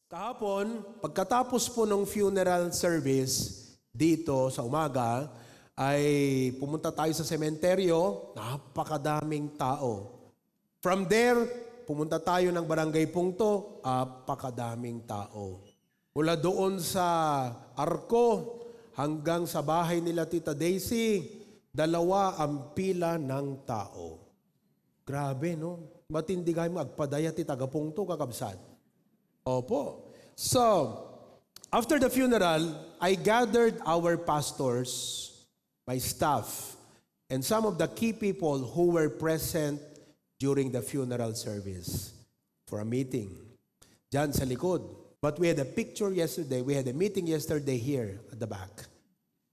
Kahapon, pagkatapos po ng funeral service dito sa umaga, ay pumunta tayo sa sementeryo, napakadaming tao. From there, pumunta tayo ng Barangay Pungto, napakadaming tao. Mula doon sa Arco hanggang sa bahay nila Tita Daisy, 2 ang pila ng tao. Grabe, no? Matindi kayo magpadaya ti taga Pungto, kakabsat. Opo. So, after the funeral, I gathered our pastors, my staff, and some of the key people who were present during the funeral service for a meeting. Diyan sa likod. But we had a picture yesterday. We had a meeting yesterday here at the back.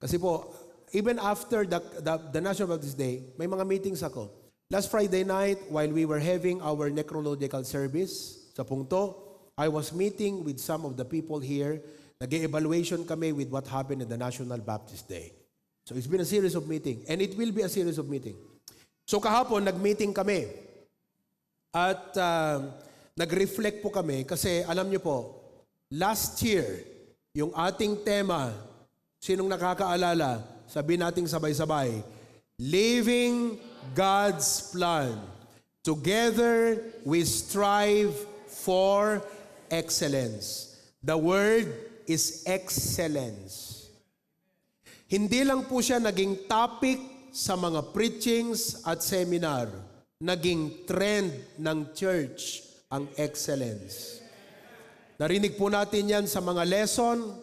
Kasi po, even after the National Baptist Day, may mga meetings ako. Last Friday night, while we were having our necrological service sa Pungto, I was meeting with some of the people here. Nag-evaluation kami with what happened in the National Baptist Day. So it's been a series of meeting. And it will be a series of meeting. So kahapon, nag-meeting kami. At nag-reflect po kami kasi alam niyo po, last year, yung ating tema, sinong nakakaalala, sabihin nating sabay-sabay, Living God's Plan. Together we strive for excellence. The word is excellence. Hindi lang po siya naging topic sa mga preachings at seminar. Naging trend ng church ang excellence. Narinig po natin yan sa mga lesson,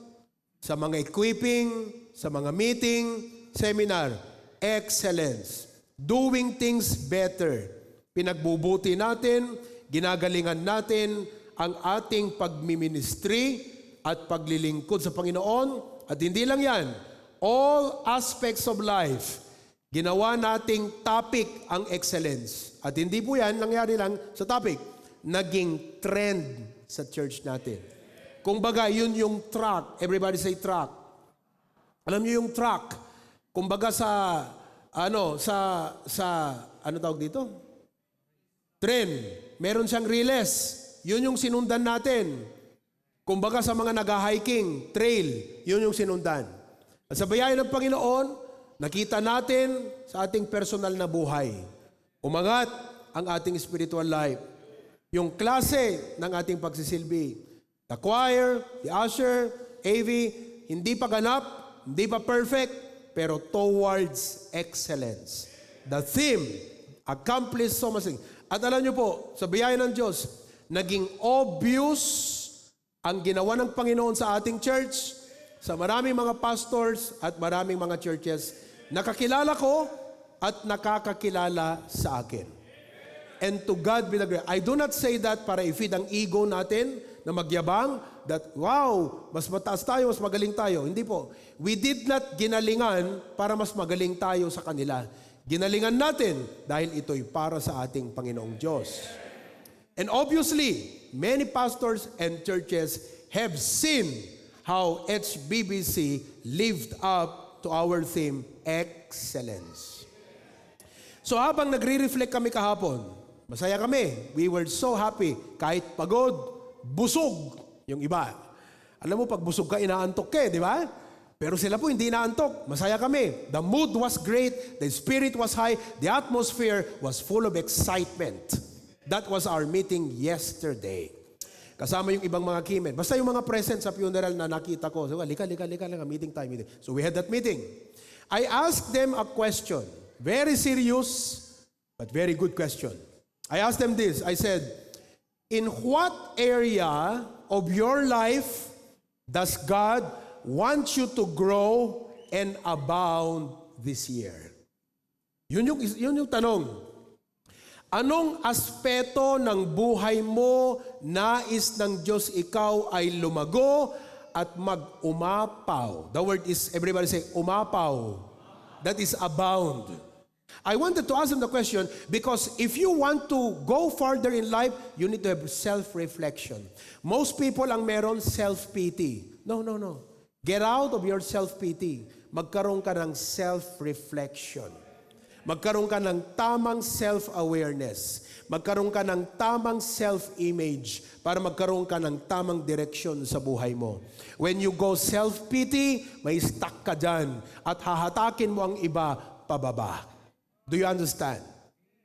sa mga equipping, sa mga meeting, seminar. Excellence. Doing things better. Pinagbubuti natin, ginagalingan natin ang ating pagmiministry at paglilingkod sa Panginoon. At hindi lang yan, all aspects of life, ginawa nating topic ang excellence. At hindi po yan nangyari lang sa topic, naging trend sa church natin. Kung baga, yun yung track. Everybody say track. Alam niyo yung track. Kung baga ano tawag dito? Trend. Meron siyang riles. Yun yung sinundan natin. Kumbaga sa mga nag-hiking, trail, yun yung sinundan. At sa biyaya ng Panginoon, nakita natin sa ating personal na buhay. Umangat ang ating spiritual life. Yung klase ng ating pagsisilbi. The choir, the usher, AV, hindi pa ganap, hindi pa perfect, pero towards excellence. The theme, accomplish so much. At alam nyo po, sa biyaya ng Diyos, naging obvious ang ginawa ng Panginoon sa ating church, sa maraming mga pastors at maraming mga churches, nakakilala ko at nakakakilala sa akin. And to God be the glory. I do not say that para i-feed ang ego natin na magyabang, that wow, mas mataas tayo, mas magaling tayo. Hindi po. We did not ginalingan para mas magaling tayo sa kanila. Ginalingan natin dahil ito'y para sa ating Panginoong Diyos. And obviously, many pastors and churches have seen how HBBC lived up to our theme, excellence. So habang nagre-reflect kami kahapon, masaya kami. We were so happy. Kahit pagod, busog yung iba. Alam mo, pag busog ka, inaantok ka, di ba? Pero sila po hindi inaantok. Masaya kami. The mood was great. The spirit was high. The atmosphere was full of excitement. That was our meeting yesterday. Kasama yung ibang mga keymen. Basta yung mga present sa funeral na nakita ko. So, lika, meeting time. So we had that meeting. I asked them a question. Very serious, but very good question. I asked them this. I said, in what area of your life does God want you to grow and abound this year? Yun yung tanong. Anong aspeto ng buhay mo nais ng Diyos ikaw ay lumago at mag-umapaw? The word is, everybody say, umapaw. That is abound. I wanted to ask them the question because if you want to go further in life, you need to have self-reflection. Most people ang meron self-pity. No. Get out of your self-pity. Magkaroon ka ng self-reflection. Magkaroon ka ng tamang self-awareness. magkaroon ka ng tamang self-image para magkaroon ka ng tamang direksyon sa buhay mo. When you go self-pity, may stuck ka dyan at hahatakin mo ang iba pababa. Do you understand?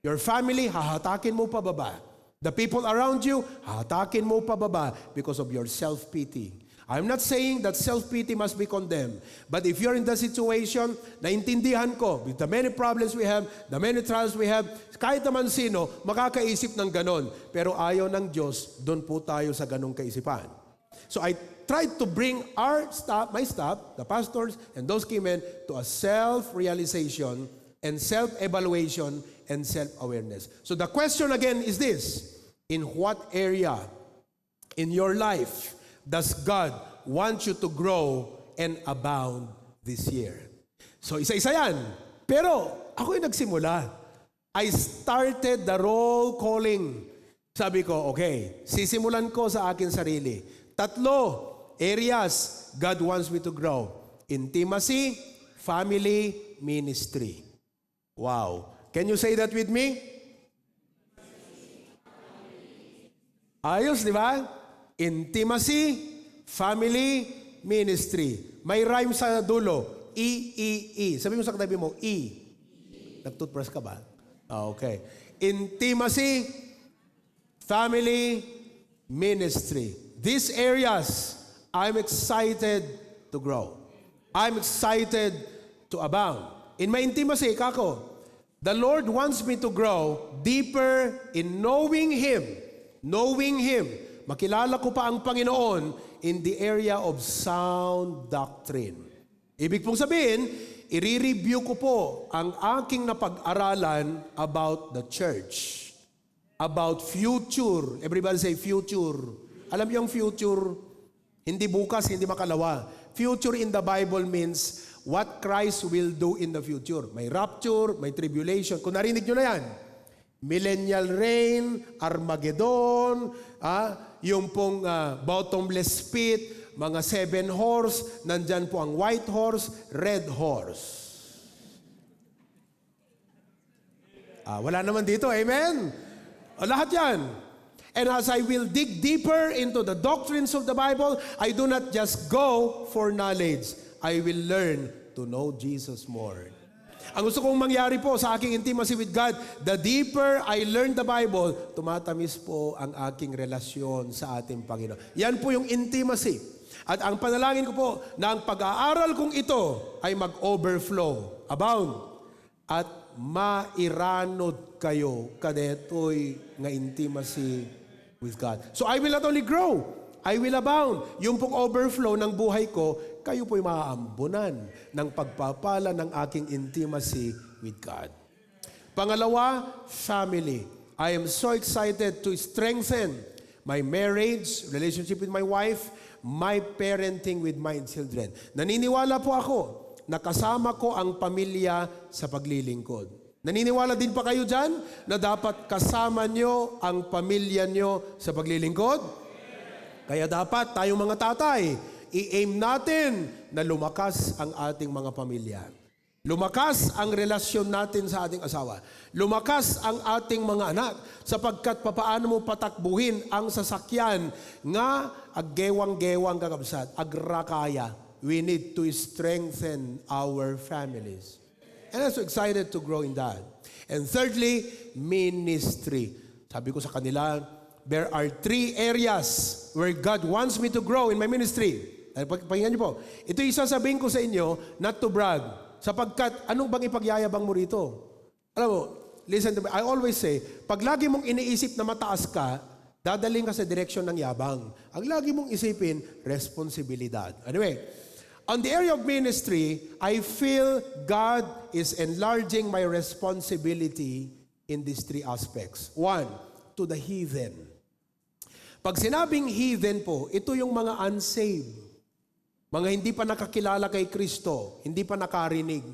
Your family, hahatakin mo pababa. The people around you, hahatakin mo pababa because of your self-pity. I'm not saying that self-pity must be condemned. But if you're in the situation, naintindihan ko, with the many problems we have, the many trials we have, kahit naman sino, makakaisip ng ganon. Pero ayaw ng Diyos, doon po tayo sa ganong kaisipan. So I tried to bring my staff, the pastors, and those key men, to a self-realization and self-evaluation and self-awareness. So the question again is this: in what area in your life does God want you to grow and abound this year? So isa-isa yan. Pero ako yung nagsimula. I started the roll calling. Sabi ko, okay, sisimulan ko sa akin sarili. 3 areas God wants me to grow. Intimacy, family, ministry. Wow. Can you say that with me? Ayos, di ba? Intimacy, family, ministry. May rhyme sa dulo. E. Sabi mo sa katabi mo, E. Nag-toothbrush ka ba? Okay. Intimacy, family, ministry. These areas, I'm excited to grow. I'm excited to abound. In my intimacy, kako, the Lord wants me to grow deeper in knowing Him. Knowing Him. Makilala ko pa ang Panginoon in the area of sound doctrine. Ibig pong sabihin, i-review ko po ang aking napag-aralan about the church. About future. Everybody say future. Alam niyo ang future? Hindi bukas, hindi makalawa. Future in the Bible means what Christ will do in the future. May rapture, may tribulation. Kung narinig nyo na yan, millennial reign, Armageddon, yung pong bottomless pit, mga 7 horse, nandyan po ang white horse, red horse. Wala naman dito, amen? Lahat yan. And as I will dig deeper into the doctrines of the Bible, I do not just go for knowledge. I will learn to know Jesus more. Ang gusto kong mangyari po sa aking intimacy with God, the deeper I learn the Bible, tumatamis po ang aking relasyon sa ating Panginoon. Yan po yung intimacy. At ang panalangin ko po na ang pag-aaral kong ito ay mag-overflow, abound, at mairanod kayo kadetoy nga intimacy with God. So I will not only grow, I will abound. Yung pong overflow ng buhay ko, kayo po'y maaambunan ng pagpapala ng aking intimacy with God. Pangalawa, family. I am so excited to strengthen my marriage, relationship with my wife, my parenting with my children. Naniniwala po ako na kasama ko ang pamilya sa paglilingkod. Naniniwala din pa kayo dyan na dapat kasama nyo ang pamilya nyo sa paglilingkod? Kaya dapat tayong mga tatay, i-aim natin na lumakas ang ating mga pamilya. Lumakas ang relasyon natin sa ating asawa. Lumakas ang ating mga anak sapagkat papaano mo patakbuhin ang sasakyan nga aggewang-gewang kakabsat, agrakaya. We need to strengthen our families. And I'm so excited to grow in that. And thirdly, ministry. Sabi ko sa kanila, there are 3 areas where God wants me to grow in my ministry. Pakinggan niyo po. Ito yung sasabihin ko sa inyo, not to brag. Sapagkat, anong bang ipagyayabang mo rito? Alam mo, listen to me. I always say, pag lagi mong iniisip na mataas ka, dadaling ka sa direksyon ng yabang. Ang lagi mong isipin, responsibilidad. Anyway, on the area of ministry, I feel God is enlarging my responsibility in these 3 aspects. 1, to the heathen. Pag sinabing heathen po, ito yung mga unsaved. Mga hindi pa nakakilala kay Kristo, hindi pa nakarinig.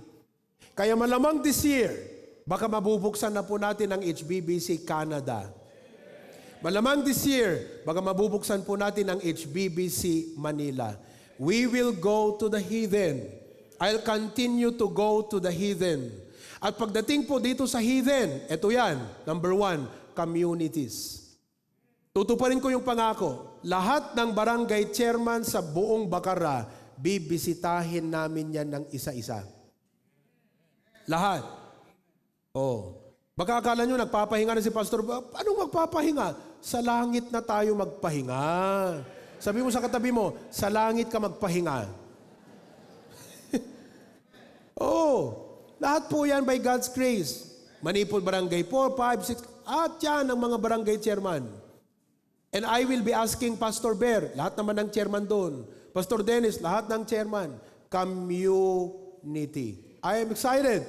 Kaya malamang this year, baka mabubuksan na po natin ang HBBC Canada. Malamang this year, baka mabubuksan po natin ang HBBC Manila. We will go to the heathen. I'll continue to go to the heathen. At pagdating po dito sa heathen, ito yan, number 1, communities. Tutuparin ko yung pangako. Lahat ng barangay chairman sa buong Bacara, bibisitahin namin yan ng isa-isa. Lahat. Oh. Baka akala nyo, nagpapahinga na si Pastor. Anong magpapahinga? Sa langit na tayo magpahinga. Sabi mo sa katabi mo, sa langit ka magpahinga. Oh. Lahat po yan by God's grace. Manipul Barangay 4, 5, 6, at yan ang mga barangay chairman. And I will be asking Pastor Bear, lahat naman ng chairman doon. Pastor Dennis, lahat ng chairman. Community. I am excited.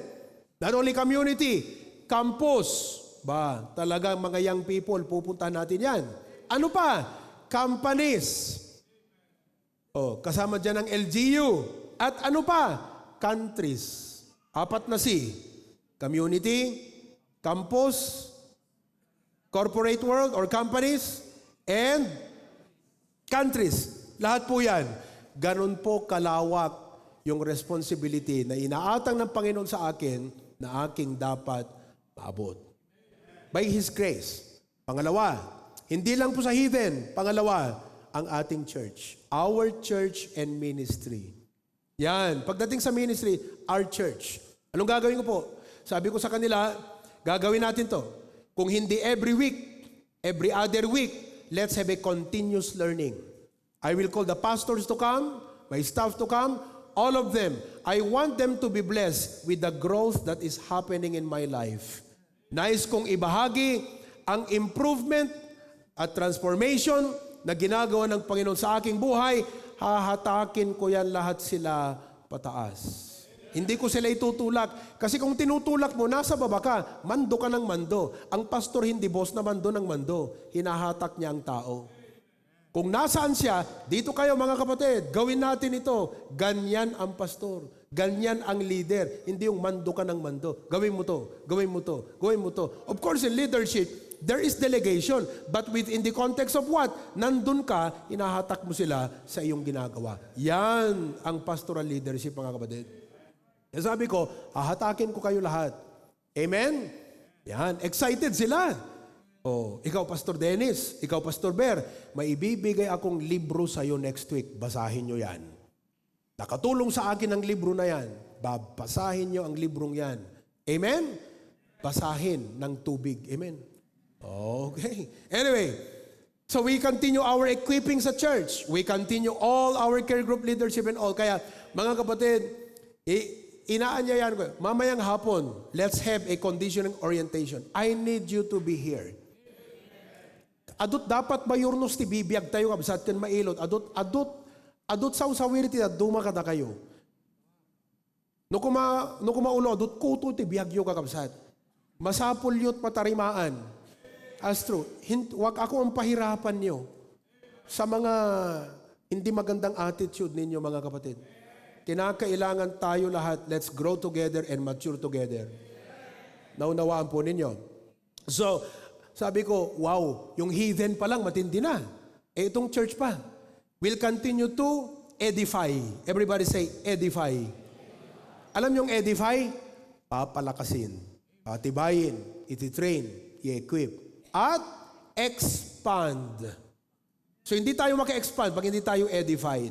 Not only community, campus. Ba, talagang mga young people, pupuntahan natin yan. Ano pa? Companies. Oh, kasama dyan ang LGU. At ano pa? Countries. 4 na C. Community, campus, corporate world or companies, and countries. Lahat po yan. Ganon po kalawak yung responsibility na inaatang ng Panginoon sa akin na aking dapat maabot. By His grace. Pangalawa, hindi lang po sa heathen. Pangalawa, ang ating church. Our church and ministry. Yan. Pagdating sa ministry, our church. Anong gagawin ko po? Sabi ko sa kanila, gagawin natin to. Kung hindi every week, every other week, let's have a continuous learning. I will call the pastors to come, my staff to come, all of them. I want them to be blessed with the growth that is happening in my life. Nais kong ibahagi ang improvement at transformation na ginagawa ng Panginoon sa aking buhay. Hahatakin ko yan lahat sila pataas. Hindi ko sila itutulak. Kasi kung tinutulak mo, nasa baba ka, mando ka ng mando. Ang pastor hindi boss na mando ng mando. Hinahatak niya ang tao. Kung nasaan siya, dito kayo mga kapatid, gawin natin ito. Ganyan ang pastor. Ganyan ang leader. Hindi yung mando ka ng mando. Gawin mo to, gawin mo to, gawin mo to. Of course, in leadership, there is delegation. But within the context of what? Nandun ka, hinahatak mo sila sa iyong ginagawa. Yan ang pastoral leadership mga kapatid. Kaya sabi ko, hahatakin ko kayo lahat. Amen? Yan, excited sila. Oh, ikaw Pastor Dennis, ikaw Pastor Bear, may ibibigay akong libro sa iyo next week. Basahin nyo yan. Nakatulong sa akin ang libro na yan. Babasahin nyo ang librong yan. Amen? Basahin ng tubig. Amen? Okay. Anyway, so we continue our equipping sa church. We continue all our care group leadership and all. Kaya mga kapatid, inaanyayan ko, mamayang hapon, let's have a conditioning orientation. I need you to be here. Adot dapat mayurnos ti bibiyag tayo kabsat ken mailot. Adot sawsawiriti at dumakada kayo. No kumaulo, adot kuto ti biyagyo kakabsat. Masapul yut patarimaan. As true. Wag ako ang pahirapan niyo sa mga hindi magandang attitude ninyo mga kapatid. Kinakailangan tayo lahat, let's grow together and mature together. Naunawaan po ninyo. So, sabi ko, wow, yung heathen pa lang matindi na. Eh, itong church pa. We'll continue to edify. Everybody say, edify. Alam niyong edify? Papalakasin, patibayin, ititrain, i-equip, at expand. So, hindi tayo maka-expand pag hindi tayo edified.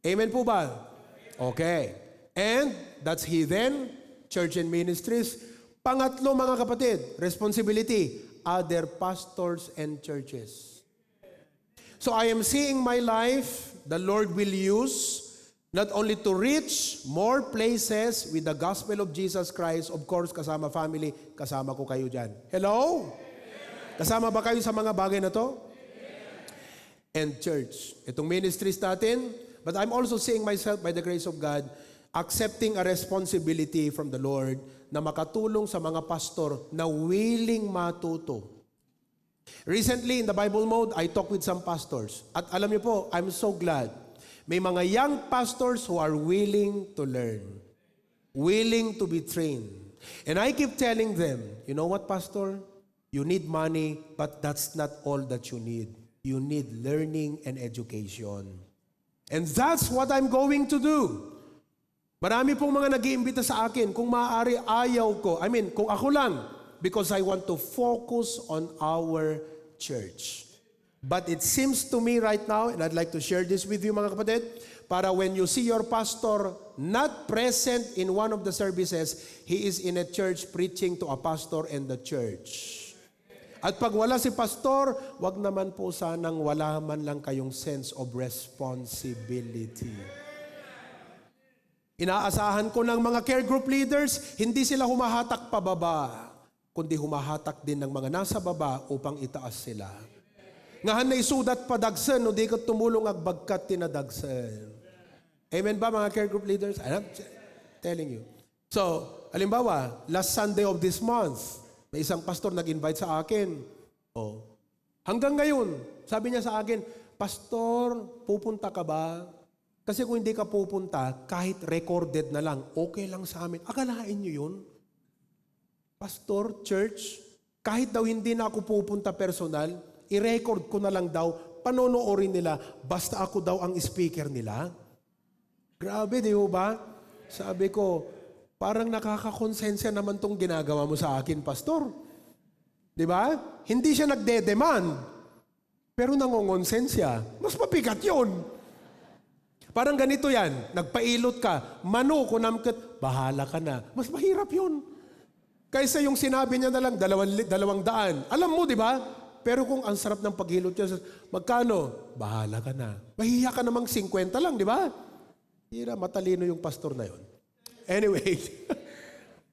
Amen po ba? Okay. And that's heathen, church and ministries. Pangatlo mga kapatid, responsibility, other pastors and churches. So I am seeing my life, the Lord will use not only to reach more places with the gospel of Jesus Christ, of course kasama family, kasama ko kayo dyan. Hello? Kasama ba kayo sa mga bagay na to? And church. Itong ministries natin, but I'm also seeing myself by the grace of God, accepting a responsibility from the Lord na makatulong sa mga pastor na willing matuto. Recently, in the Bible Mode, I talked with some pastors. At alam niyo po, I'm so glad. May mga young pastors who are willing to learn. Willing to be trained. And I keep telling them, you know what, Pastor? You need money, but that's not all that you need. You need learning and education. And that's what I'm going to do. Marami pong mga nag-iimbita sa akin, kung maaari ayaw ko. Kung ako lang, because I want to focus on our church. But it seems to me right now, and I'd like to share this with you mga kapatid, para when you see your pastor not present in one of the services, he is in a church preaching to a pastor and the church. At pag wala si pastor, wag naman po sanang wala man lang kayong sense of responsibility. Inaasahan ko ng mga care group leaders, hindi sila humahatak pababa, kundi humahatak din ng mga nasa baba upang itaas sila. Ngahan na isudat padagsan, o di ka tumulong agbagkat tinadagsan. Amen ba mga care group leaders? I'm telling you. So, halimbawa, last Sunday of this month, may isang pastor nag-invite sa akin. Oh. Hanggang ngayon, sabi niya sa akin, Pastor, pupunta ka ba? Kasi kung hindi ka pupunta, kahit recorded na lang, okay lang sa amin. Akalain niyo yun? Pastor, church, kahit daw hindi na ako pupunta personal, i-record ko na lang daw, panonoorin nila, basta ako daw ang speaker nila. Grabe, di ba? Sabi ko, parang nakakakonsensya naman tong ginagawa mo sa akin, Pastor. Di ba? Hindi siya nagde-demand, pero nangongonsensya. Mas mabigat yun. Parang ganito yan, nagpailot ka, mano, kunamkat, bahala ka na. Mas mahirap yun. Kaysa yung sinabi niya na lang, 200. Alam mo, di ba? Pero kung ang sarap ng paghilot niya, magkano? Bahala ka na. Mahihiya ka namang 50 lang, di ba? Hira, matalino yung pastor na yon. Anyway,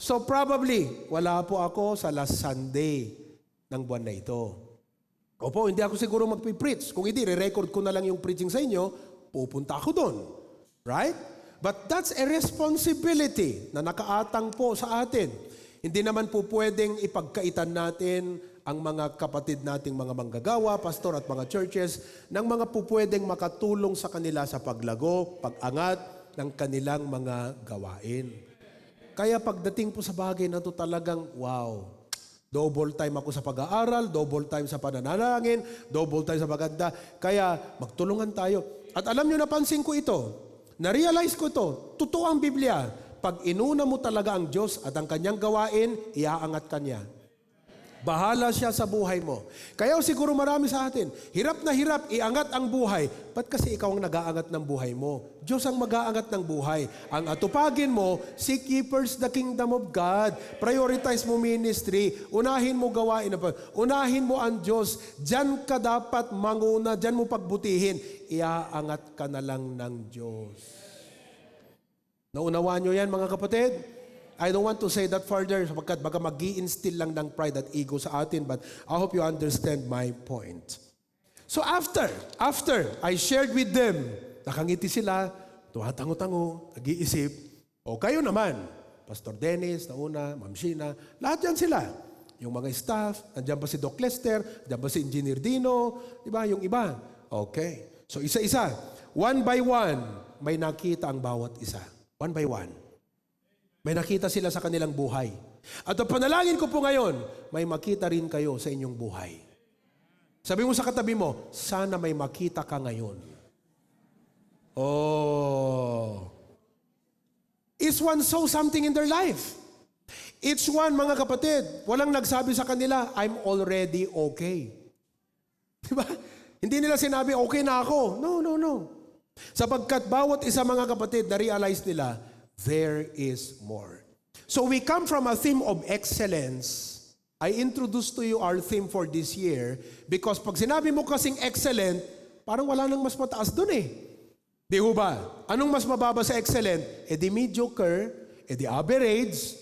so probably, wala po ako sa last Sunday ng buwan na ito. Opo, hindi ako siguro magpipreach. Kung hindi, re-record ko na lang yung preaching sa inyo, pupunta ako doon. Right? But that's a responsibility na nakaatang po sa atin. Hindi naman po pwedeng ipagkaitan natin ang mga kapatid nating mga manggagawa, pastor at mga churches, ng mga po pwedeng makatulong sa kanila sa paglago, pag-angat, ng kanilang mga gawain. Kaya pagdating po sa bagay na ito talagang, wow, double time ako sa pag-aaral, double time sa pananalangin, double time sa paganda. Kaya magtulungan tayo. At alam nyo, napansin ko ito, na-realize ko ito, totoo ang Biblia. Pag inuna mo talaga ang Diyos at ang kanyang gawain, iaangat kanya. Bahala siya sa buhay mo. Kaya siguro marami sa atin, hirap na hirap, iangat ang buhay. Ba't kasi ikaw ang nag-aangat ng buhay mo? Diyos ang mag-aangat ng buhay. Ang atupagin mo, seek ye first the kingdom of God. Prioritize mo ministry. Unahin mo gawain. Unahin mo ang Diyos. Diyan ka dapat manguna. Diyan mo pagbutihin. Iaangat ka na lang ng Diyos. Naunawaan nyo yan mga kapatid? I don't want to say that further sapagkat baka mag-i-instill lang ng pride at ego sa atin, but I hope you understand my point. So after I shared with them, nakangiti sila, tumatango-tango, nag-iisip, o kayo naman, Pastor Dennis, nauna, Ma'am Sheena, lahat yan sila. Yung mga staff, nandiyan pa si Doc Lester, nandiyan pa si Engineer Dino, di ba? Yung iba. Okay. So isa-isa, one by one, may nakita ang bawat isa. One by one. May nakita sila sa kanilang buhay. At ang panalangin ko po ngayon, may makita rin kayo sa inyong buhay. Sabi mo sa katabi mo, sana may makita ka ngayon. Oh. Each one saw something in their life. Each one, mga kapatid, walang nagsabi sa kanila, I'm already okay. Diba? Hindi nila sinabi, okay na ako. No. Sapagkat bawat isa mga kapatid, na-realize nila, there is more. So we come from a theme of excellence. I introduced to you our theme for this year because pag sinabi mo kasing excellent, parang wala nang mas mataas dun eh. Di ba? Anong mas mababa sa excellent? Di mediocre, di average.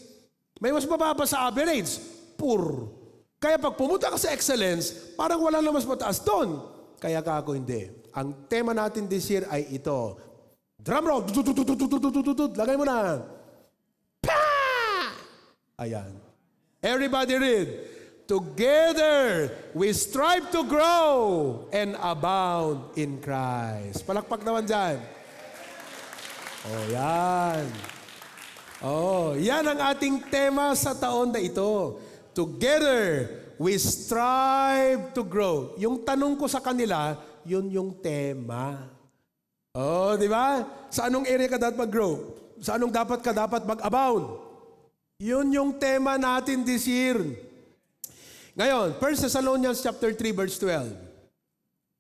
May mas mababa sa average, poor. Kaya pag pumunta ka sa excellence, parang wala nang mas mataas dun. Kaya kako hindi. Ang tema natin this year ay ito. Drum roll. Lagay mo na. Pa! Ayan. Everybody read. Together, we strive to grow and abound in Christ. Palakpak naman dyan. Oh, yan. Oh, yan ang ating tema sa taon na ito. Together, we strive to grow. Yung tanong ko sa kanila, yun yung tema. Oh, di ba? Sa anong area ka dapat mag-grow? Sa anong dapat ka dapat mag-abound? Yun yung tema natin this year. Ngayon, 1 Thessalonians chapter 3 verse 12.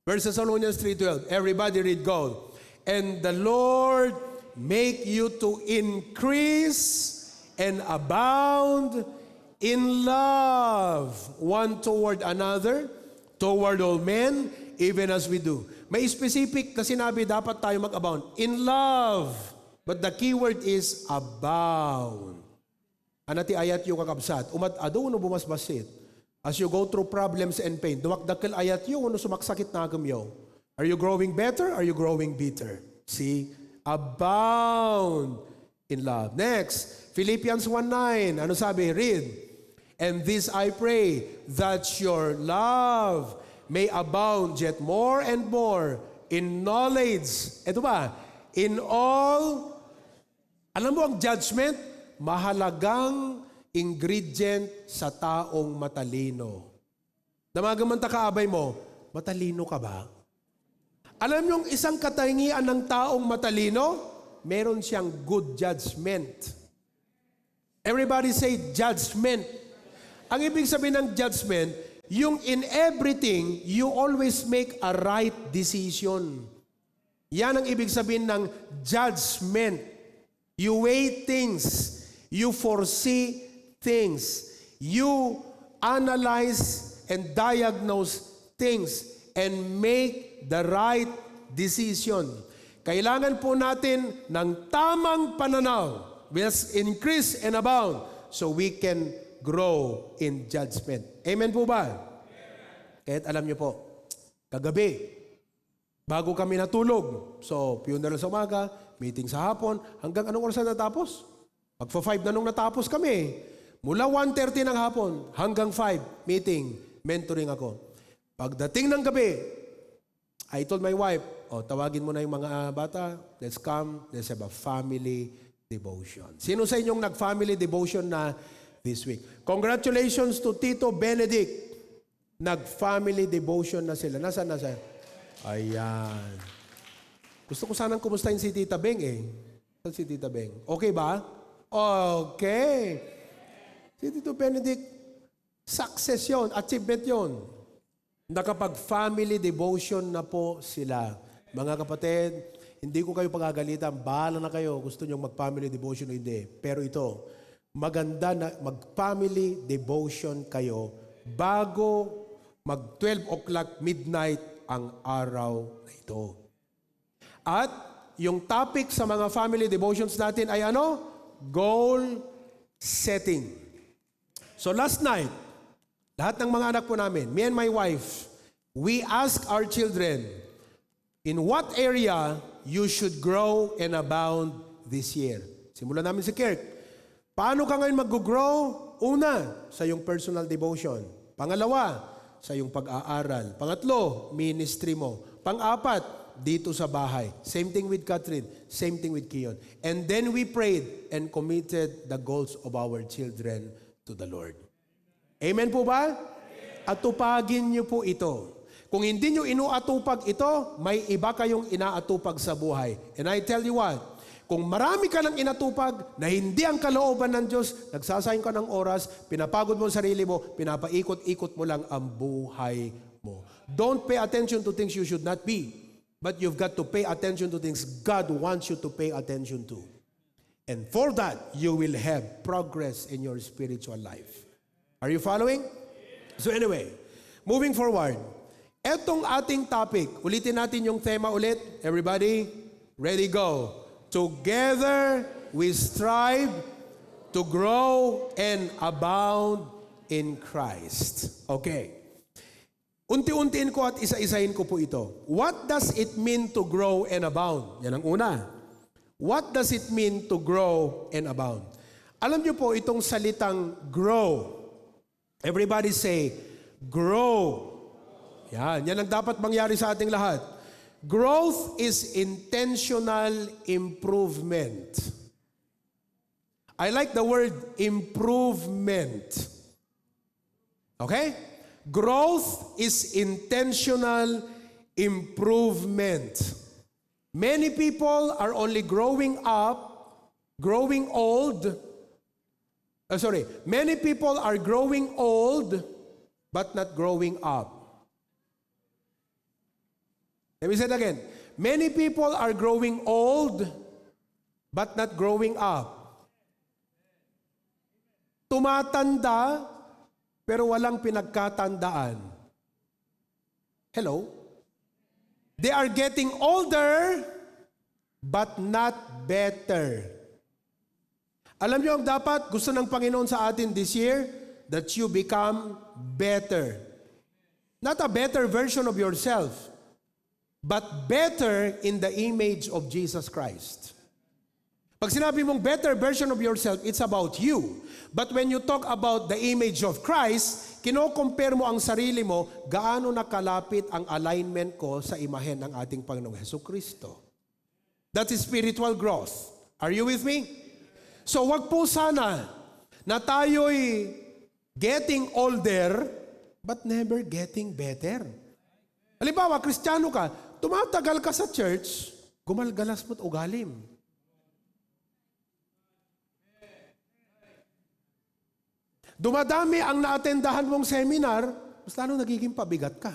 1 Thessalonians 3:12. Everybody read, go. And the Lord make you to increase and abound in love one toward another, toward all men, even as we do. May specific na sinabi dapat tayo mag-abound. In love. But the key word is abound. Anati ayat yung kakabsat. Umat ado no bumasbasit. As you go through problems and pain, duwakdakil ayat yung no sumaksakit na agamyo. Are you growing better? Are you growing bitter? See? Abound in love. Next, Philippians 1:9. Ano sabi? Read. And this I pray, that your love may abound yet more and more in knowledge. Ito ba? In all, alam mo ang judgment, mahalagang ingredient sa taong matalino. Namagamanta kaabay mo, matalino ka ba? Alam niyo yung isang katangian ng taong matalino, meron siyang good judgment. Everybody say judgment. Ang ibig sabihin ng judgment, yung in everything, you always make a right decision. Yan ang ibig sabihin ng judgment. You weigh things. You foresee things. You analyze and diagnose things and make the right decision. Kailangan po natin ng tamang pananaw. Let's increase and abound so we can grow in judgment. Amen po ba? Amen. Kahit alam niyo po, kagabi, bago kami natulog, so funeral sa umaga, meeting sa hapon, hanggang anong oras na natapos? Magpa-5 na nung natapos kami. Mula 1:30 ng hapon hanggang 5, meeting, mentoring ako. Pagdating ng gabi, I told my wife, tawagin mo na yung mga bata, let's come, let's have a family devotion. Sino sa inyong nag-family devotion na this week? Congratulations to Tito Benedict. Nag-family devotion na sila. Nasaan na siya? Ayan. Gusto ko sanang kumustahin si Tita Beng eh. Saan si Tita Beng? Okay ba? Okay. Si Tito Benedict, success yun, achievement yun. Nakapag-family devotion na po sila. Mga kapatid, hindi ko kayo pagagalitan. Bahala na kayo. Gusto nyo mag-family devotion o hindi. Pero ito, maganda na mag-family devotion kayo bago mag-12 o'clock midnight ang araw na ito. At yung topic sa mga family devotions natin ay ano? Goal setting. So last night, lahat ng mga anak po namin, me and my wife, we ask our children, in what area you should grow and abound this year? Simulan namin si Kirk. Paano ka ngayon mag-grow? Una, sa iyong personal devotion. Pangalawa, sa iyong pag-aaral. Pangatlo, ministry mo. Pang-apat, dito sa bahay. Same thing with Catherine. Same thing with Kiyon. And then we prayed and committed the goals of our children to the Lord. Amen po ba? Atupagin niyo po ito. Kung hindi nyo inuatupag ito, may iba kayong inaatupag sa buhay. And I tell you what, kung marami ka lang inatupag na hindi ang kalooban ng Diyos, nagsasayang ka ng oras, pinapagod mo ang sarili mo, pinapaikot-ikot mo lang ang buhay mo. Don't pay attention to things you should not be, but you've got to pay attention to things God wants you to pay attention to. And for that, you will have progress in your spiritual life. Are you following? So anyway, moving forward, etong ating topic, ulitin natin yung tema ulit. Everybody, ready, go. Together we strive to grow and abound in Christ. Okay. Unti-untiin ko at isa-isahin ko po ito. What does it mean to grow and abound? Yan ang una. What does it mean to grow and abound? Alam niyo po itong salitang grow. Everybody say, grow. Yan ang dapat mangyari sa ating lahat. Growth is intentional improvement. I like the word improvement. Okay? Growth is intentional improvement. Many people are only growing up, growing old. Many people are growing old, but not growing up. Let me say it again. Many people are growing old, but not growing up. Tumatanda, pero walang pinagkatandaan. Hello? They are getting older, but not better. Alam niyo ang dapat gusto ng Panginoon sa atin this year? That you become better. Not a better version of yourself, but better in the image of Jesus Christ. Pag sinabi mong better version of yourself, it's about you. But when you talk about the image of Christ, kino-compare mo ang sarili mo, gaano nakalapit ang alignment ko sa imahen ng ating Panginoong Hesukristo. That is spiritual growth. Are you with me? So wag po sana na tayo'y getting older, but never getting better. Halimbawa, Kristiyano ka, tumatagal ka sa church, gumalgalas mo't ugalim. Dumadami ang naatendahan mong seminar, mas lalo nagiging pabigat ka.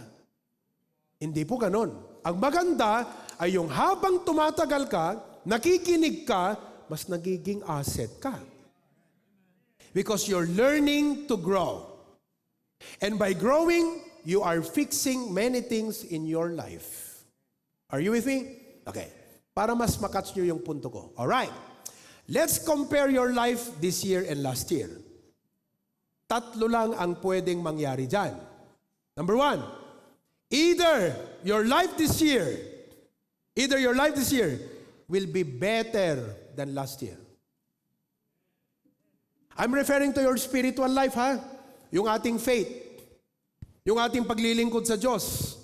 Hindi po ganon. Ang maganda ay yung habang tumatagal ka, nakikinig ka, mas nagiging asset ka. Because you're learning to grow. And by growing, you are fixing many things in your life. Are you with me? Okay. Para mas makatch nyo yung punto ko. Alright. Let's compare your life this year and last year. Tatlo lang ang pwedeng mangyari dyan. Number one, either your life this year will be better than last year. I'm referring to your spiritual life, ha? Yung ating faith. Yung ating paglilingkod sa Diyos.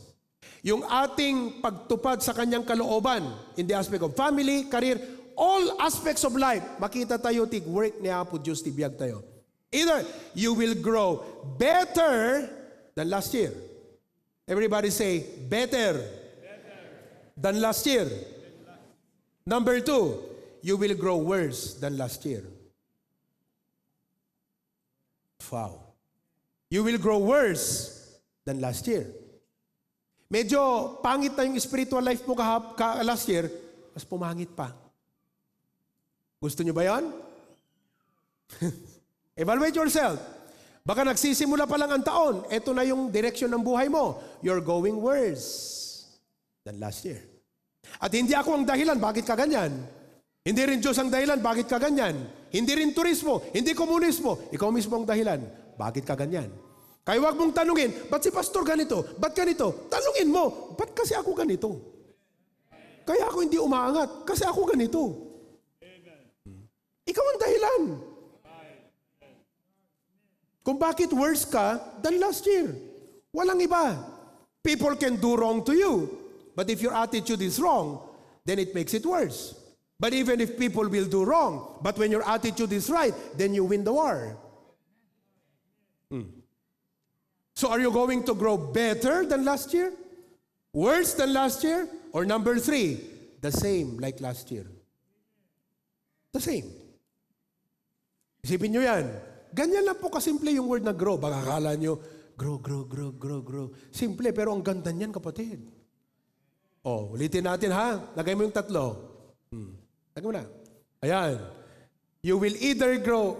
Yung ating pagtupad sa Kanyang kalooban in the aspect of family, career, all aspects of life. Makita tayo, tig-work niya po Diyos, tibiyag tayo. Either you will grow better than last year. Everybody say, better than last year. Number two, you will grow worse than last year. Wow. You will grow worse than last year. Medyo pangit na yung spiritual life mo last year, mas pumangit pa. Gusto nyo ba yan? Evaluate yourself. Baka nagsisimula pa lang ang taon, eto na yung direction ng buhay mo. You're going worse than last year. At hindi ako ang dahilan, bakit ka ganyan? Hindi rin Diyos ang dahilan, bakit ka ganyan? Hindi rin turismo, hindi komunismo. Ikaw mismo ang dahilan, bakit ka ganyan? Kaya huwag mong tanungin, ba't si pastor ganito? Ba't ganito? Tanungin mo, ba't kasi ako ganito? Kaya ako hindi umaangat, kasi ako ganito. Ikaw ang dahilan. Kung bakit worse ka than last year. Walang iba. People can do wrong to you. But if your attitude is wrong, then it makes it worse. But even if people will do wrong, but when your attitude is right, then you win the war. So are you going to grow better than last year? Worse than last year? Or number three, the same like last year? The same. Isipin nyo yan. Ganyan lang po kasimple yung word na grow. Baka akala nyo, grow. Simple, pero ang ganda niyan, kapatid. Ulitin natin ha. Lagay mo yung tatlo. Lagay mo na. Ayan. You will either grow,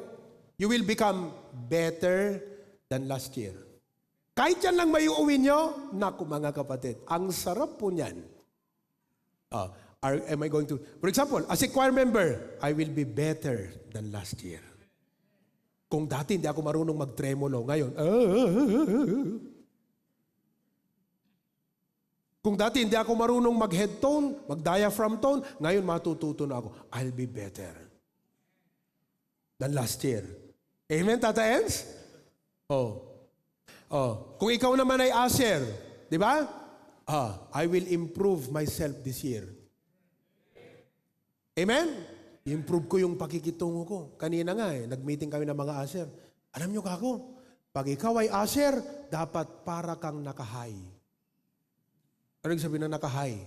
you will become better than last year. Kahit yan lang may uuwi nyo, naku mga kapatid, ang sarap po niyan. Am I going to, for example, as a choir member, I will be better than last year. Kung dati hindi ako marunong mag-tremolo, ngayon, Kung dati hindi ako marunong mag-head tone, mag-diaphragm tone, ngayon matututo na ako, I'll be better than last year. Amen, Tata Ens? Kung ikaw naman ay usher, di ba? I will improve myself this year. Amen? Improve ko yung pakikitungo ko. Kanina nga nag-meeting kami ng mga usher. Alam nyo kako, pag ikaw ay usher, dapat para kang nakahay. Ano yung sabihin na nakahay?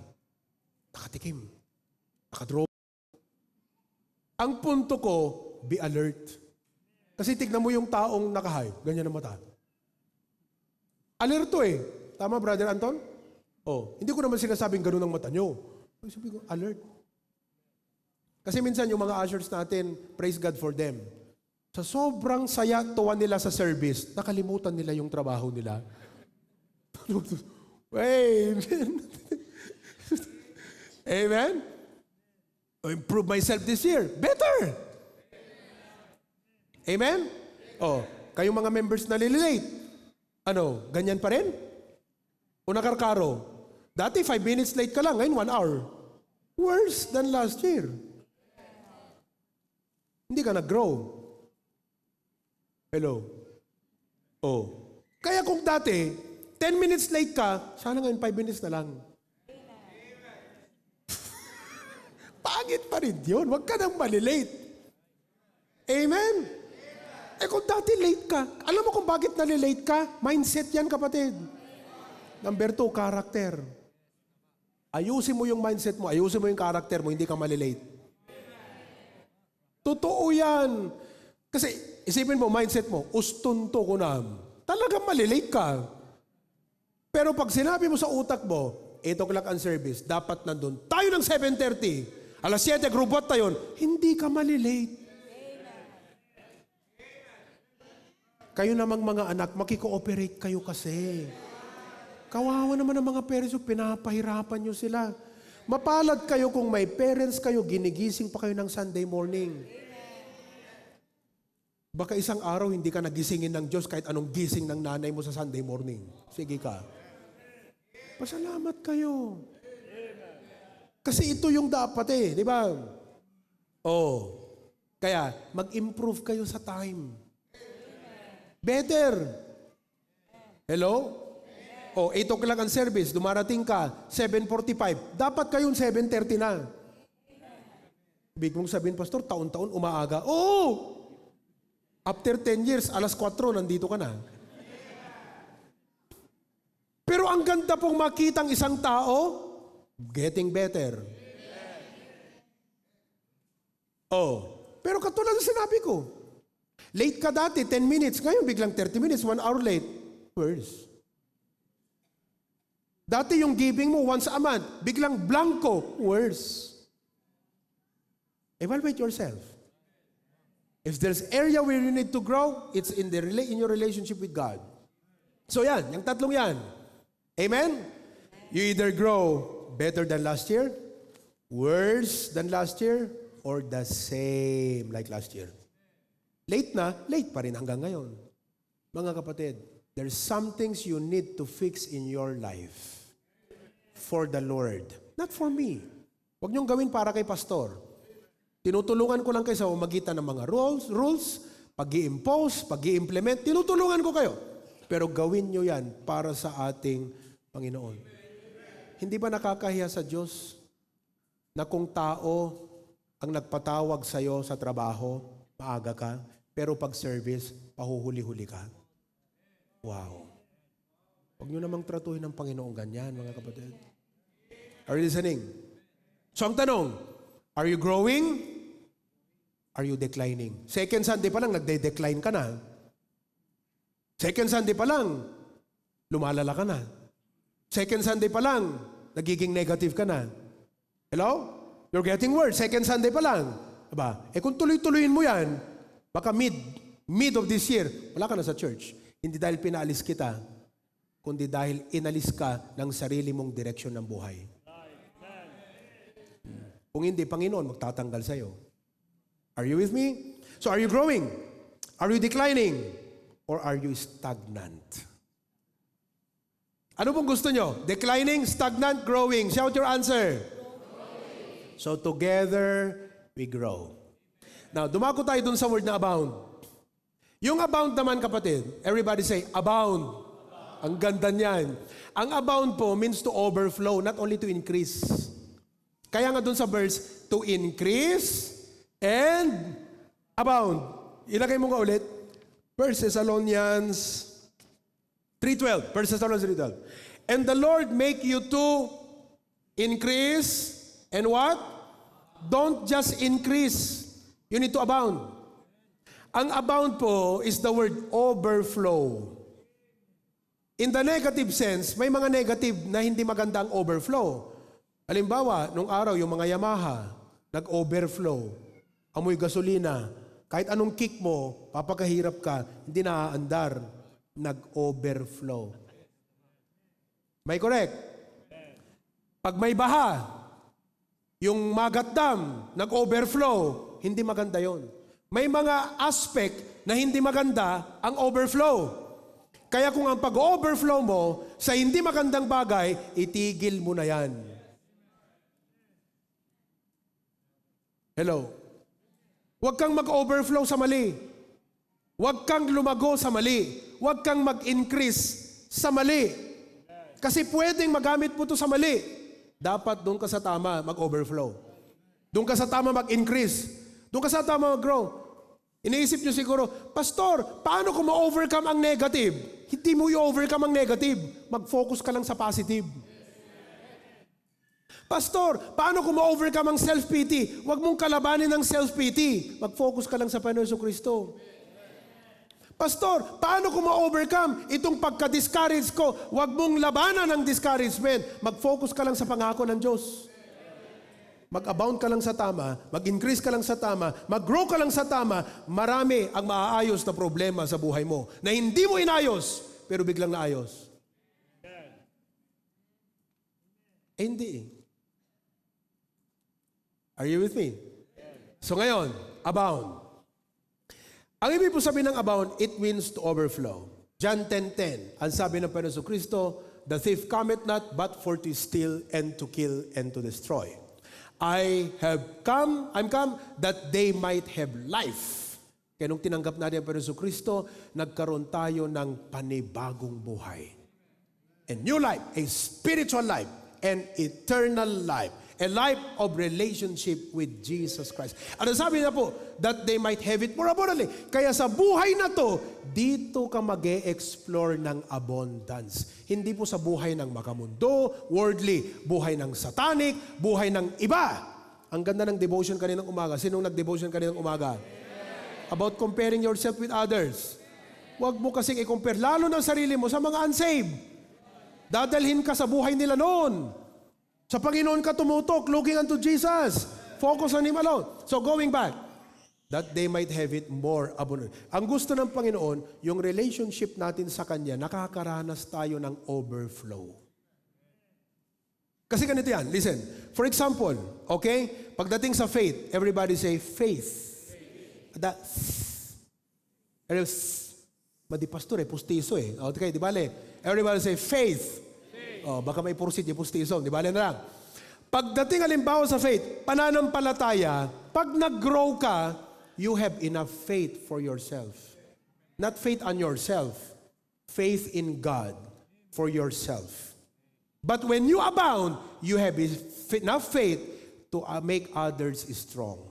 Nakatikim. Nakadrop. Ang punto ko, be alert. Kasi tignan mo yung taong nakahay. Ganyan ang mata. Alerto eh. Tama, Brother Anton? Oh, hindi ko naman sinasabing ganun ang mata nyo. Sabi ko, alert. Kasi minsan yung mga ushers natin, praise God for them. Sa sobrang saya, tuwa nila sa service, nakalimutan nila yung trabaho nila. Amen. Amen? Improve myself this year. Better. Amen? Oh, kayong mga members na lililate. Ano, ganyan pa rin? O nakarkaro? Dati 5 minutes late ka lang, ngayon 1 hour. Worse than last year. Hindi ka nag-grow. Hello? Oh. Kaya kung dati, 10 minutes late ka, sana ngayon 5 minutes na lang. Pangit pa rin yun. Huwag ka nang malilate. Amen? Eh kung dati late ka, alam mo kung bakit nalilate ka? Mindset yan, kapatid. Number 2, character. Ayusin mo yung mindset mo, ayusin mo yung character mo, hindi ka malilate. Totoo yan. Kasi isipin mo, mindset mo, ustunto ko na. Talagang malilate ka. Pero pag sinabi mo sa utak mo, 8 o'clock ang service, dapat nandun tayo ng 7:30. Alas 7, group what tayo, hindi ka malilate. Kayo namang mga anak, makiko-operate kayo kasi. Kawawa naman ang mga parents yung pinapahirapan nyo sila. Mapalad kayo kung may parents kayo, ginigising pa kayo ng Sunday morning. Baka isang araw hindi ka nagisingin ng Diyos kahit anong gising ng nanay mo sa Sunday morning. Sige ka. Pasalamat kayo. Kasi ito yung dapat eh, di ba? Oh. Kaya, mag-improve kayo sa time. Better. Hello? O, 8 o'clock ang service, dumarating ka, 7:45. Dapat kayong 7:30 na. Ibig mong sabihin, Pastor, taon-taon umaaga. Oo! After 10 years, alas 4, nandito ka na. Pero ang ganda pong makitang isang tao, getting better. Oh, pero katulad ng sinabi ko, late ka dati, 10 minutes. Ngayon, biglang 30 minutes, 1 hour late. Worse. Dati yung giving mo once a month, biglang blanco. Worse. Evaluate yourself. If there's area where you need to grow, it's in your relationship with God. So yan, yung tatlong yan. Amen? You either grow better than last year, worse than last year, or the same like last year. Late na, late pa rin hanggang ngayon. Mga kapatid, there's some things you need to fix in your life for the Lord. Not for me. Huwag niyong gawin para kay pastor. Tinutulungan ko lang kayo sa umagitan ng mga rules, pag-i-impose, pag-i-implement. Tinutulungan ko kayo. Pero gawin niyo yan para sa ating Panginoon. Hindi ba nakakahiya sa Diyos na kung tao ang nagpatawag sa iyo sa trabaho, maaga ka, pero pag service, pahuhuli-huli ka? Wow. Huwag niyo namang tratuhin ng Panginoon ganyan, mga kapatid. Are you listening? So ang tanong, are you growing? Are you declining? Second Sunday pa lang, nagde-decline ka na. Second Sunday pa lang, lumalala ka na. Second Sunday pa lang, nagiging negative ka na. Hello? You're getting worse. Second Sunday pa lang. Diba? Eh kung tuloy-tuloyin mo yan, baka mid of this year, wala ka na sa church. Hindi dahil pinaalis kita, kundi dahil inalis ka ng sarili mong direksyon ng buhay. Kung hindi, Panginoon, magtatanggal sa'yo. Are you with me? So are you growing? Are you declining? Or are you stagnant? Ano pong gusto nyo? Declining, stagnant, growing? Shout your answer. Growing. So together, we grow. Now, dumako tayo dun sa word na abound. Yung abound naman, kapatid, everybody say, abound. Ang ganda niyan. Ang abound po means to overflow, not only to increase. Kaya nga dun sa verse, to increase and abound. Ilagay mo nga ulit. 1 Thessalonians 3:12. 1 Thessalonians 3:12. And the Lord make you to increase and what? Don't just increase. You need to abound. Ang abound po is the word overflow. In the negative sense, may mga negative na hindi maganda ang overflow. Halimbawa, nung araw, yung mga Yamaha, nag-overflow. Amoy gasolina. Kahit anong kick mo, papakahirap ka, hindi naaandar. Nag-overflow. May correct? Pag may baha, yung Magat Dam, nag-overflow, hindi maganda yon. May mga aspect na hindi maganda ang overflow. Kaya kung ang pag-overflow mo sa hindi magandang bagay, itigil mo na yan. Hello? Huwag kang mag-overflow sa mali. Huwag kang lumago sa mali. Huwag kang mag-increase sa mali. Kasi pwedeng magamit mo ito sa mali. Dapat doon ka sa tama mag-overflow. Doon ka sa tama mag-increase. Doon ka sa tama mag-grow. Iniisip nyo siguro, Pastor, paano ko ma-overcome ang negative? Hindi mo i-overcome ang negative. Mag-focus ka lang sa positive. Pastor, paano ko ma-overcome ang self-pity? Huwag mong kalabanin ang self-pity. Mag-focus ka lang sa Panginoon Jesucristo. Pastor, paano ko ma-overcome itong pagka-discourage ko? Huwag mong labanan ang discouragement. Mag-focus ka lang sa pangako ng Diyos. Mag-abound ka lang sa tama, mag-increase ka lang sa tama, mag-grow ka lang sa tama, marami ang maaayos na problema sa buhay mo na hindi mo inayos, pero biglang naayos. Hindi. Are you with me? So ngayon, abound. Ang ibig po sabihin ng abound, it means to overflow. John 10:10, ang sabi ng Panginoon Jesucristo, the thief cometh not but for to steal and to kill and to destroy. I'm come that they might have life. Kaya nung tinanggap natin ang Panginoon Jesucristo, nagkaroon tayo ng panibagong buhay. A new life, a spiritual life, an eternal life. A life of relationship with Jesus Christ. Ano sabi na po? That they might have it more abundantly. Kaya sa buhay na to, dito ka mag-e-explore ng abundance. Hindi po sa buhay ng makamundo, worldly, buhay ng satanic, buhay ng iba. Ang ganda ng devotion kaninang umaga. Sinong nag-devotion kaninang umaga? About comparing yourself with others. Huwag mo kasing i-compare, lalo ng sarili mo sa mga unsaved. Dadalhin ka sa buhay nila noon. Sa Panginoon ka tumutok, looking unto Jesus. Focus on Him alone. So going back, that they might have it more abundant. Ang gusto ng Panginoon, yung relationship natin sa Kanya, nakakaranas tayo ng overflow. Kasi ganito yan, listen. For example, okay, pagdating sa faith, everybody say faith. Madi pastor pustiso Okay, di bale? Everybody say faith. Baka may pursit yung pustiso. Di ba? Na lang. Pagdating halimbawa sa faith, pananampalataya, pag nag-grow ka, you have enough faith for yourself. Not faith on yourself. Faith in God for yourself. But when you abound, you have enough faith to make others strong.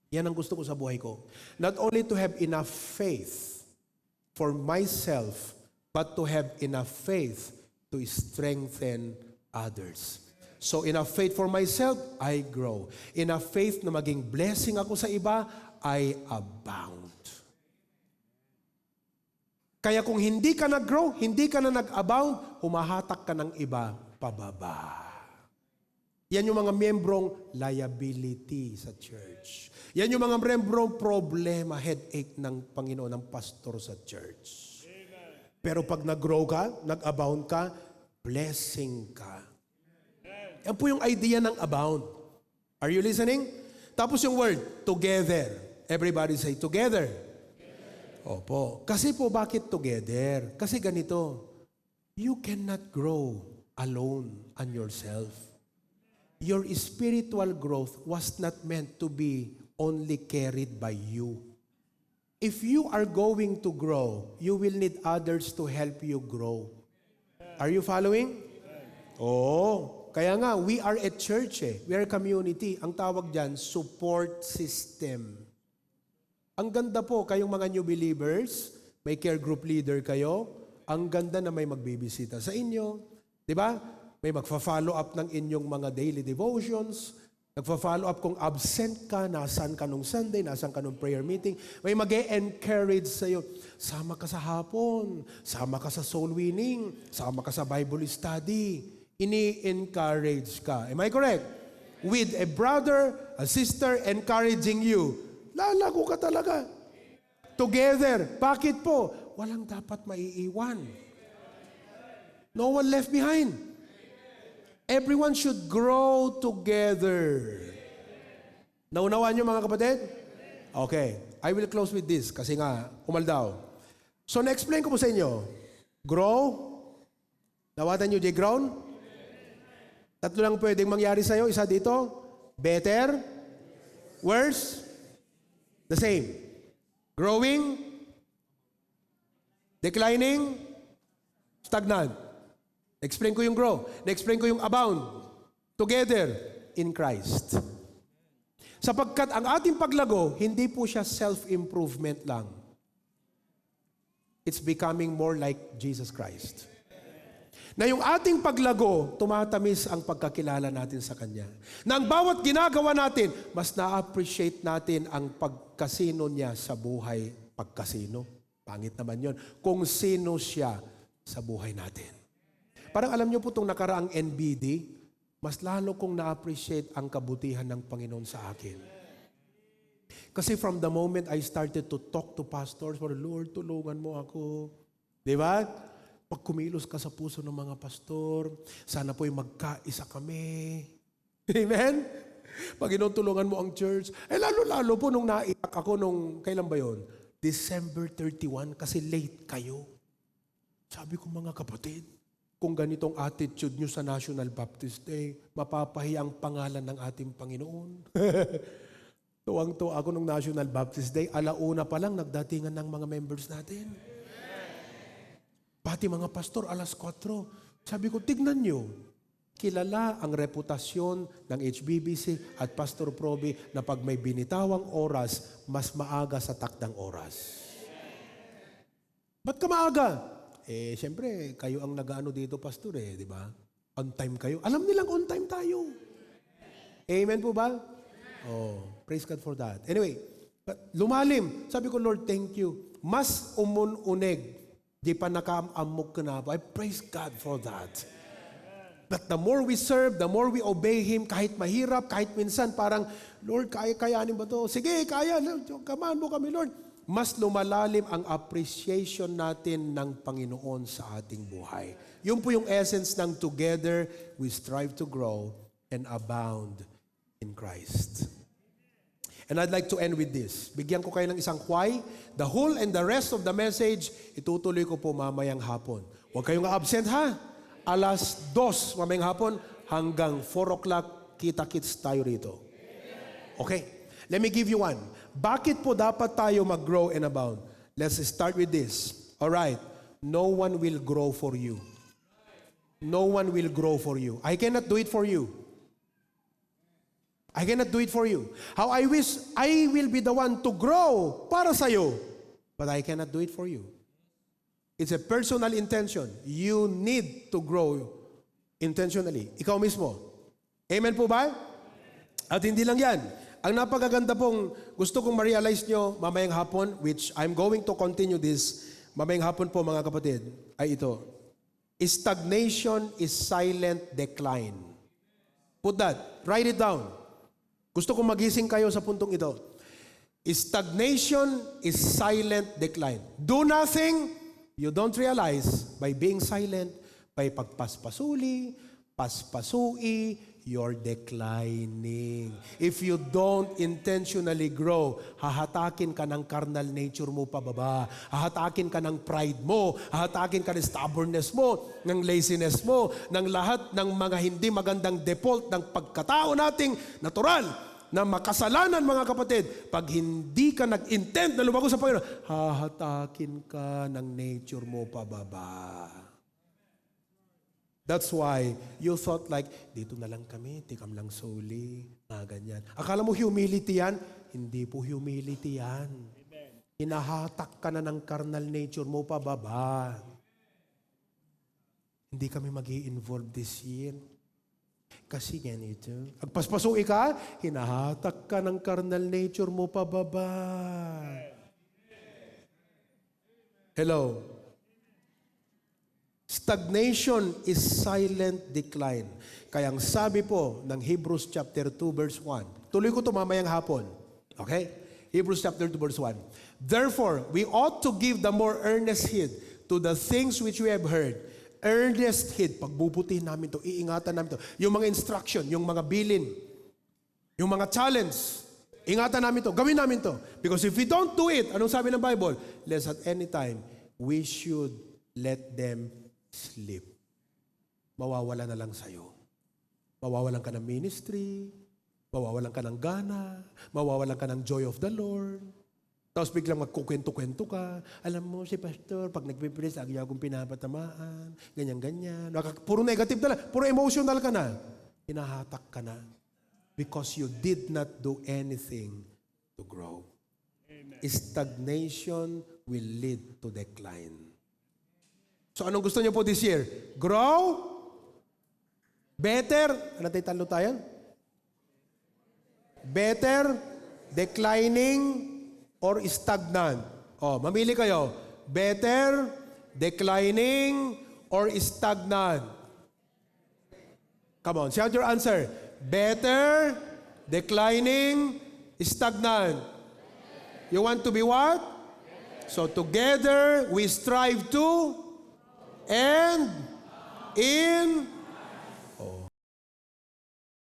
Yan ang gusto ko sa buhay ko. Not only to have enough faith for myself, but to have enough faith to strengthen others. So enough faith for myself, I grow. Enough faith na maging blessing ako sa iba, I abound. Kaya kung hindi ka nag-grow, hindi ka na nag-abound, humahatak ka ng iba pababa. Yan yung mga membrong liability sa church. Yan yung mga membrong problema, headache ng Panginoon, ng pastor sa church. Pero pag nag-grow ka, nag-abound ka, blessing ka. Yan po yung idea ng abound. Are you listening? Tapos yung word, together. Everybody say, together. Opo. Kasi po, bakit together? Kasi ganito, you cannot grow alone on yourself. Your spiritual growth was not meant to be only carried by you. If you are going to grow, you will need others to help you grow. Are you following? Oo. Kaya nga, we are a church We are a community. Ang tawag dyan, support system. Ang ganda po, kayong mga new believers, may care group leader kayo, ang ganda na may magbibisita sa inyo. Di ba? May magfa-follow up ng inyong mga daily devotions. Nagpa-follow up kung absent ka, nasaan ka nung Sunday, nasaan ka nung prayer meeting. May mag-e-encourage sa'yo. Sama ka sa hapon, sama ka sa soul winning, sama ka sa Bible study. Ini-encourage ka. Am I correct? With a brother, a sister encouraging you. Lalago ka talaga. Together. Bakit po? Walang dapat maiiwan. No one left behind. Everyone should grow together. Naunawaan niyo mga kapatid? Okay. I will close with this kasi nga, umaldaw. So, na-explain ko po sa inyo. Grow. Nawatan niyo, J. Grown? Tatlo lang pwedeng mangyari sa'yo. Isa dito. Better. Worse. The same. Growing. Declining. Stagnant. Na-explain ko yung grow. Na-explain ko yung abound. Together in Christ. Sapagkat ang ating paglago, hindi po siya self-improvement lang. It's becoming more like Jesus Christ. Na yung ating paglago, tumatamis ang pagkakilala natin sa Kanya. Na ang bawat ginagawa natin, mas na-appreciate natin ang pagkasino niya sa buhay. Pagkasino? Pangit naman yon. Kung sino siya sa buhay natin. Parang alam niyo po itong nakaraang NBD, mas lalo kong na-appreciate ang kabutihan ng Panginoon sa akin. Kasi from the moment I started to talk to pastors, Lord, tulungan mo ako. Di ba? Pag kumilos ka sa puso ng mga pastor, sana po'y magkaisa kami. Amen? Panginoon, tulungan mo ang church. Lalo-lalo po nung naiyak ako nung, kailan ba yon? December 31, kasi late kayo. Sabi ko, mga kapatid, kung ganitong attitude nyo sa National Baptist Day, mapapahiya ang pangalan ng ating Panginoon. Tuwang-tuwa ako nung National Baptist Day, alauna pa lang nagdatingan ng mga members natin. Pati mga pastor, alas 4. Sabi ko, tignan nyo, kilala ang reputasyon ng HBBC at Pastor Proby na pag may binitawang oras, mas maaga sa takdang oras. Ba't ka maaga? Siyempre, kayo ang nag-ano dito, pastor di ba? On time kayo. Alam nilang on time tayo. Amen po ba? Praise God for that. Anyway, lumalim. Sabi ko, Lord, thank you. Mas umuneg. Di pa nakaamok ka na. I praise God for that. But the more we serve, the more we obey Him, kahit mahirap, kahit minsan parang, Lord, kayanin ba to? Sige, kaya. Kamaan mo kami, Lord. Mas lumalalim ang appreciation natin ng Panginoon sa ating buhay. Yun po yung essence ng together we strive to grow and abound in Christ. And I'd like to end with this. Bigyan ko kayo ng isang why. The whole and the rest of the message, itutuloy ko po mamayang hapon. Huwag kayong absent ha. Alas 2 mamayang hapon hanggang 4 o'clock, kita-kits tayo rito. Okay. Let me give you one. Bakit po dapat tayo mag-grow and abound? Let's start with this. All right. No one will grow for you. No one will grow for you. I cannot do it for you. I cannot do it for you. How I wish I will be the one to grow para sa'yo. But I cannot do it for you. It's a personal intention. You need to grow intentionally. Ikaw mismo. Amen po ba? At hindi lang yan. Ang napakaganda pong gusto kong ma-realize nyo mamayang hapon, which I'm going to continue this mamayang hapon po mga kapatid, ay ito. Stagnation is silent decline. Put that. Write it down. Gusto kong magising kayo sa puntong ito. Stagnation is silent decline. Do nothing, you don't realize, by being silent, by pagpaspasuli, paspasui, you're declining. If you don't intentionally grow, hahatakin ka ng carnal nature mo pababa. Hahatakin ka ng pride mo. Hahatakin ka ng stubbornness mo, ng laziness mo, ng lahat ng mga hindi magandang default ng pagkatao nating natural na makasalanan, mga kapatid. Pag hindi ka nag-intent na lumago sa Panginoon, hahatakin ka ng nature mo pababa. That's why you thought like, dito na lang kami, tikam lang soli, ganyan. Akala mo humility yan? Hindi po humility yan. Amen. Hinahatak ka na ng carnal nature mo pababa. Hindi kami mag-i-involve this year. Kasi ganito. Agpaspasuki ka, hinahatak ka ng carnal nature mo pababa. Hello? Stagnation is silent decline. Kaya ang sabi po ng Hebrews chapter 2 verse 1. Tuloy ko ito mamayang hapon. Okay? Hebrews chapter 2 verse 1. Therefore, we ought to give the more earnest heed to the things which we have heard. Earnest heed. Pagbubutihin namin to, iingatan namin to. Yung mga instruction, yung mga bilin, yung mga challenge, ingatan namin to, gawin namin to. Because if we don't do it, anong sabi ng Bible? Lest at any time, we should let them sleep. Mawawala na lang sa'yo. Mawawalan ka ng ministry, mawawalan ka ng gana, mawawalan ka ng joy of the Lord. Tapos biglang magkukwento-kwento ka. Alam mo, si pastor, pag nagpipreach, lagi akong pinapatamaan, ganyan-ganyan. Puro negative na lang, puro emotional ka na. Hinahatak ka na. Because you did not do anything to grow. Amen. Stagnation will lead to decline. So anong gusto niyo po this year? Grow? Better? Ano tayo talo tayo? Better? Declining? Or stagnant? Oh, mamili kayo. Better? Declining? Or stagnant? Come on, shout your answer. Better? Declining? Stagnant? You want to be what? So together we strive to end in